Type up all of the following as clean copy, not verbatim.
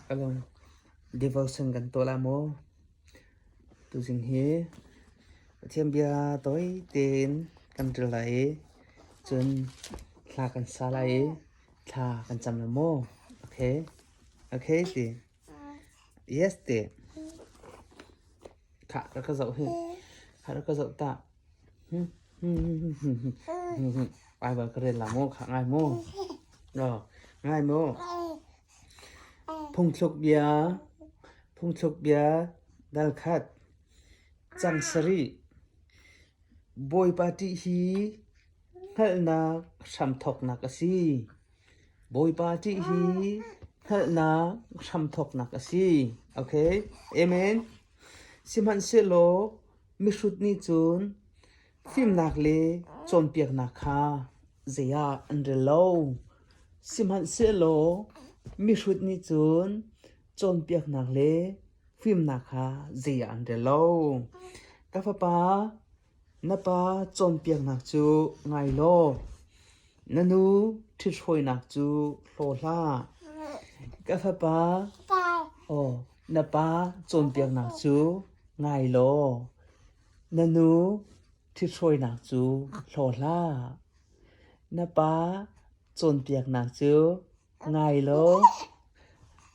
Ka lung devotion kan tuah lai maw? Tuzing hi Pathian bia tawi tein kan rel lai i cun thla kan sa lai i thla kan cam lai maw? Okay. Okay ti. Yes ti. Khah rak ka zoh hi. Khah rak ka zoh ta. Baibal ka rel la maw? Khah ngai maw? Oh, ngai maw? Phungthluk bia, phungthluk bia dal khat, cang sarih. Bawipa ṭih hi hngalhnak hramthawknak a si. Bawipa ṭih hi hngalhnak hramthawknak a si. Okay, amen. Sihmanhsehlaw mihrut nih cun fimnak le cawnpiaknak kha zei ah an rel lo. Sihmanhsehlaw mihrut nih cun cawnpiaknak le fimnak kha zei ah an rel lo. Ka fapa, na pa cawnpiaknak cu ngai law na nu ṭhithruainak cu hlaw hlah. Ka fapa, aw, na pa cawnpiaknak cu ngai law na nu ṭhithruainak cu hlaw hlah. Na pa cawnpiaknak cu ngai law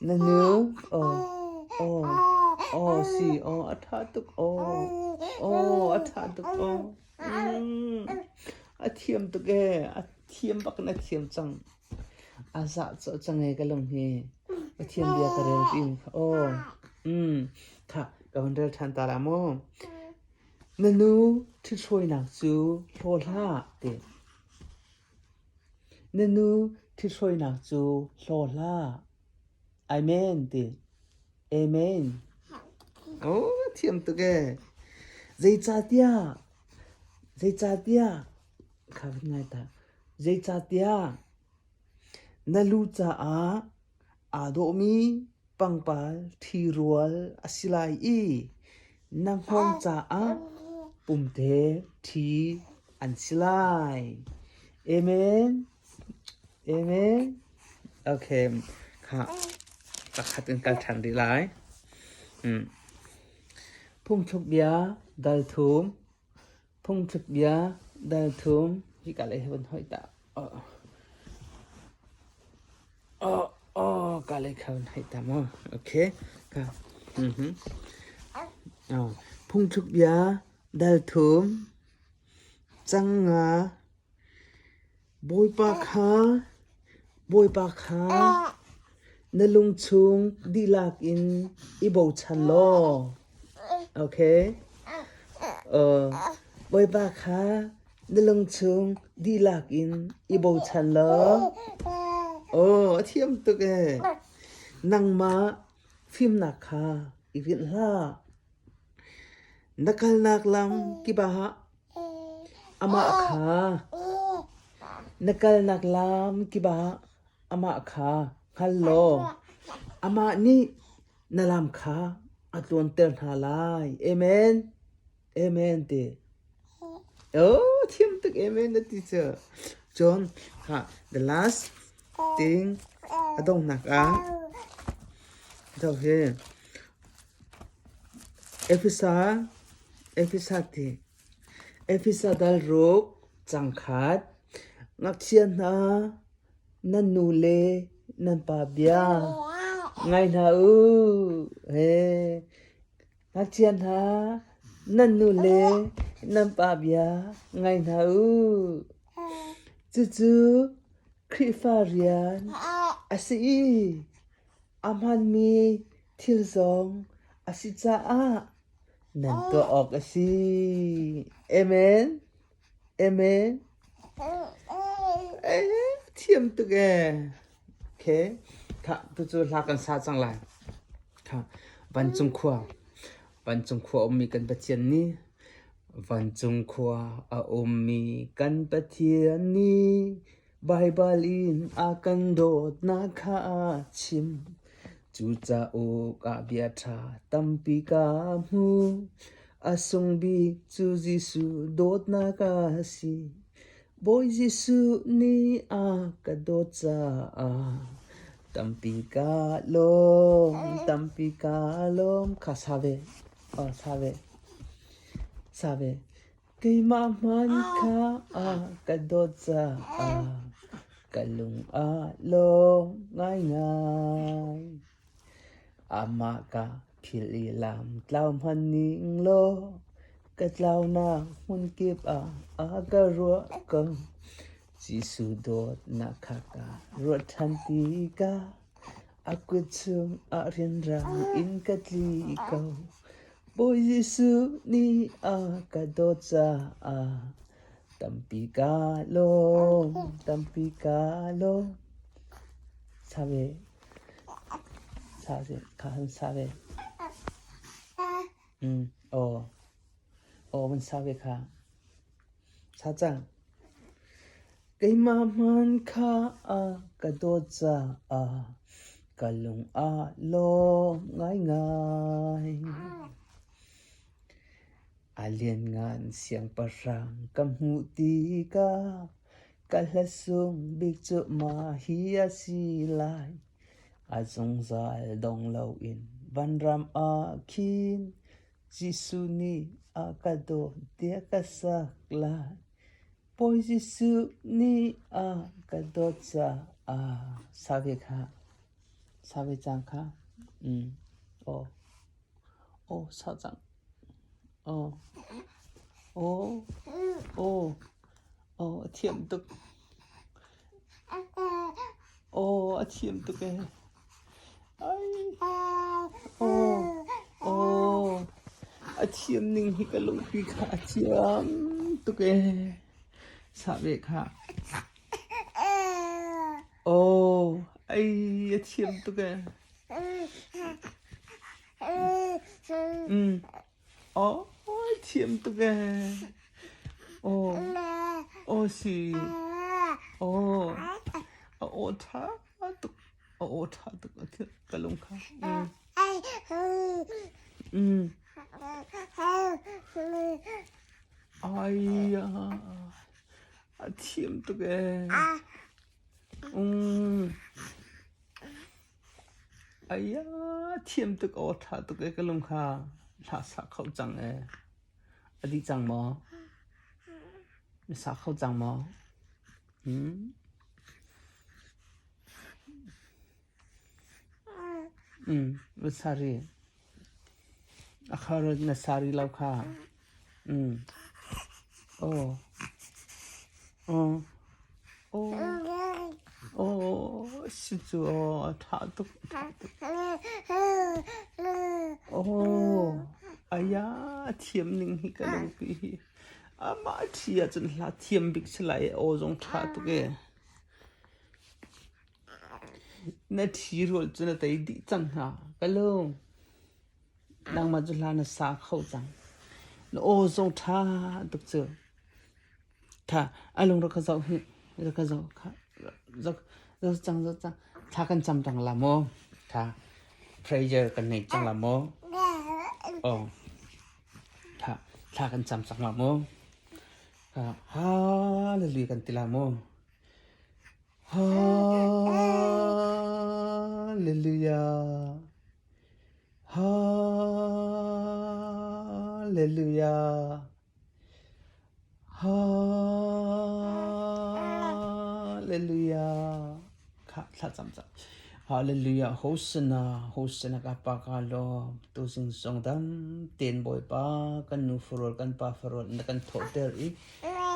na nu aw aw aw si aw a ṭha tuk aw aw a ṭha tuk aw mm, a thiam tuk ee a thiam bak in a thiam cang. A zah cawh cang ee ka lung hi. Pathian bia ka rel ti aw mm tha ka hun rel ṭhan ta la mu. Na nu ṭhithruainak cu hlaw hlah ti. Na nu ṭhithruainak cu hlaw hlah. Amen ti. Amen. Oh, thiam tuk ee. Zeicahtiah, zeicahtiah, kha van ngai ta. Zeicahtiah na lu caah aa dawhmi pangpar ṭhirual a si lai i na hngawng caah pumte ṭhi an si lai. Amen. Amen. Okay. Kha pakhat in kal ṭhan rih lai. Hmm. Phungthluk bia dal thum. Phungthluk bia dal thum. Hika lei hi van hoih ta. Oh. Oh, oh, ka lei kha van hoih ta mu. Okay. Ka. Mhm. Oh. Phungthluk bia dal thum. Cang nga. Bawipa kha Bawipa kha na lungchung dihlak in i bochan law. Okay. Uh, Bawipa kha na lungchung dihlak in i bochan law. Oh, a thiam tuk ee. Nangmah fimnak kha i rinh hlah. Na kalnak lam kip ah Amah kha na kalnak lam kip ah amah kha hngal law amah nih na lam kha a tluanter hna lai. Amen. Amen ti. Oh, thiam tuk amen na ti cu. Cun, ha, the last thing a donghnak ah do hi Efesa Efesa ti Efesa dal ruk cangkhat ngakchia hna nan nu le nan pa bia ngai hna u he ngakchia hna nan nu le nan pa bia ngai hna u cucu Khrihfa rian a si i a hmanmi thil zong a si caah nan tuah awk a si. Amen. Amen. Eh, thiam tuk ee. Okay. Tha, tucu hla kan sa cang lai. Tha, vancung khua. Vancung khua ummi kan Pathian nih Vancung khua a ummi kan Pathian nih Baibal in a kan dawtnak kha a chim. Cu cauk ah bia ṭha tampi ka hmu. A sung bik cu Jesuh dawtnak a si. Bawi Jesuh nih a ka dawt caah. Tampi ka lawm, tampi ka lawm. Kha sa ve. Oh, sa ve. Sa ve. Keimah hmanh kha a ka dawt caah ka lung a lawm ngaingai. Amah ka philh i lam tlau hmanh ning law ka tlaunak hmunkip ah a ka ruah ko. Jesuh dawtnak kha ka ruat ṭhan tikah a kut chungah rianrang in ka tli ko. Bawi Jesuh nih a ka dawt caah tampi kaa lawm, tampi kaa lawm. Sa ve, sa ve, kha han sa ve. Aw, aw van sa ve kha. Sa cang. Keimah hmanh kha a ka dawt caah ka lung aa lawm ngaingai. A lianngan siangpahrang ka hmuh tikah ka hla sung bik cu mah hi a si lai. A zungzal dong loin vanram ah khin Jesuh nih a ka dawt tiah ka sak lai. Bawi Jesuh nih a ka dawt caah sa ve kha sa ve cang kha aw aw sa cang aw aw aw aw a thiam tuk aw a thiam tuk ee ai aw aw a thiam ning hi ka lungpi kha a thiam tuk ee sa ve kha aw ai a thiam tuk ee aw a thiam tuk ee aw aw si aw a aw ṭha tuk a aw ṭha tuk a thil ka lung kha Ai a thiam tuk ee. Ai a thiam tuk aw ṭha tuk ee ka lung kha hla sa kho cang ee. A dih cang maw? Na sa kho cang maw? Na sa rih. A kha na sa rih lo kha. Aw. Aw. Aw. Aw, si cu aw, a ṭha tuk, a ṭha tuk. Aw, aya, a thiam ning hi ka lungpi hi. Amah a ṭhi ahcun hla thiam bik si lai i aw zong ṭha tuk ee. Na ṭhi rual cu na tei dih cang hna. Ka lung. Nangmah cu hla na sa kho cang. Na aw zong ṭha tuk cu. Tha, a lung rak ka zoh hih. Rak ka zoh kha. Zoh, zoh cang, zoh cang. Thla kan cam cang la maw? Tha, prayer kan nei cang la maw? Oh. Thla, thla kan cam cang la maw? Hallelujah kan ti la maw? Hallelujah. Hallelujah. Hallelujah. Kha thla cam cam. Hallelujah. Hosanna, Hosanna ka pa ka lawm. Tuzing zong dam ten Bawipa kan nu farol kan pa farol na kan thawhter i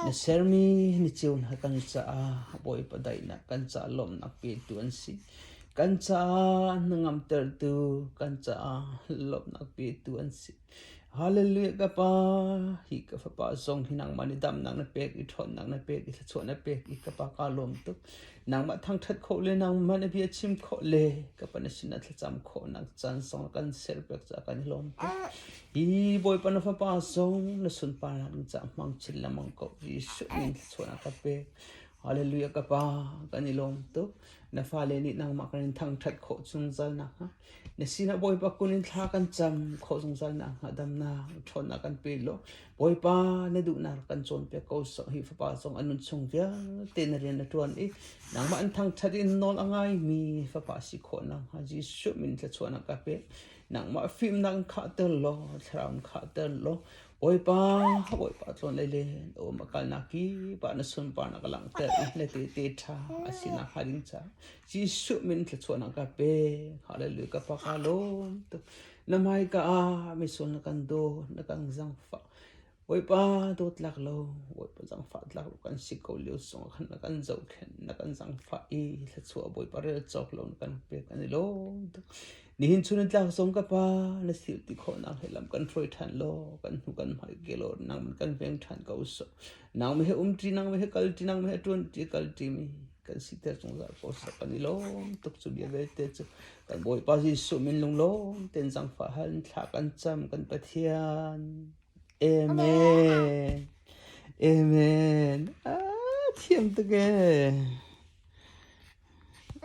na sermi ni ceu hna kan caah Bawipa daihnak kan caah lawmhnak petu an si. Kan caah hnangamtertu kan caah lawmhnak petu an si. Hallelujah ka Pa, hi ka fapa zong hi nangmah nih damnak na pek i ṭhawnnak na pek i thluachuah na pek i ka Pa kaa lawm tuk. Nangmah thangṭhat khawh le nangmah na bia chim khawh le ka Pa na sinah thlacam khawhnak caan zong kan serpiak caah kan i lawm tuk. Hi Bawipa na fapa zong na sunparnak na caah hmang chin lengmang ko. Jesuh min thluachuahnak ka pek. Hallelujah ka Pa, kan i lawm tuk. Na fale nih nangmah kan in thangṭhat khawh zungzal nakhnga na sinah Bawipa kun in thla kan cam khawh zungzal nakhnga damnak ṭhawnnak kan pe law Bawipa na duhnak rak kan cawnpiak ko sawh. Hi fapa zong a nun chung vialte na rian na ṭuan i nangmah an thangṭhat in nawl a ngaimi fapa si khawh nakhnga Jesuh min thluachuahnak ka pek. Nangmah fimnak in khahter law thlarau in khahter law Bawipa Bawipa tlawn lei le um a kalnak kip ah na sunparnak a langhter i na tehte ṭha a si nakhnga ding caah Jesuh min thluachuahnak ka pe. Hallelujah ka pa ka lawm tuk. Na hmaika ah misual na kan daw, na kan zangfah. Bawipa dawtlak lo, Bawipa zangfah tlak lo kan si ko lio zong khan na kan zohkhenh, na kan zangfah i thluachuah Bawipa rel cawk lo na kan pek kan i lawm tuk. Nihin chun in tlak zong ka pa na sil ti khawhnak he lam kan hruai ṭhan law, kan hnu kan hmai ke law nang man kan veng ṭhan ko sawh. Nang me he um ṭi, nang me he kal ṭi, nang me he ṭuan ṭi, kal ṭi mi kan siter zungzal ko sawh. Kan i lawm tuk cu bia vialte cu kan Bawipa Jesuh min lunglawm ten zangfah hal in thla kan cam kan Pathian. Amen. Amen. Ah, thiam tuk ee.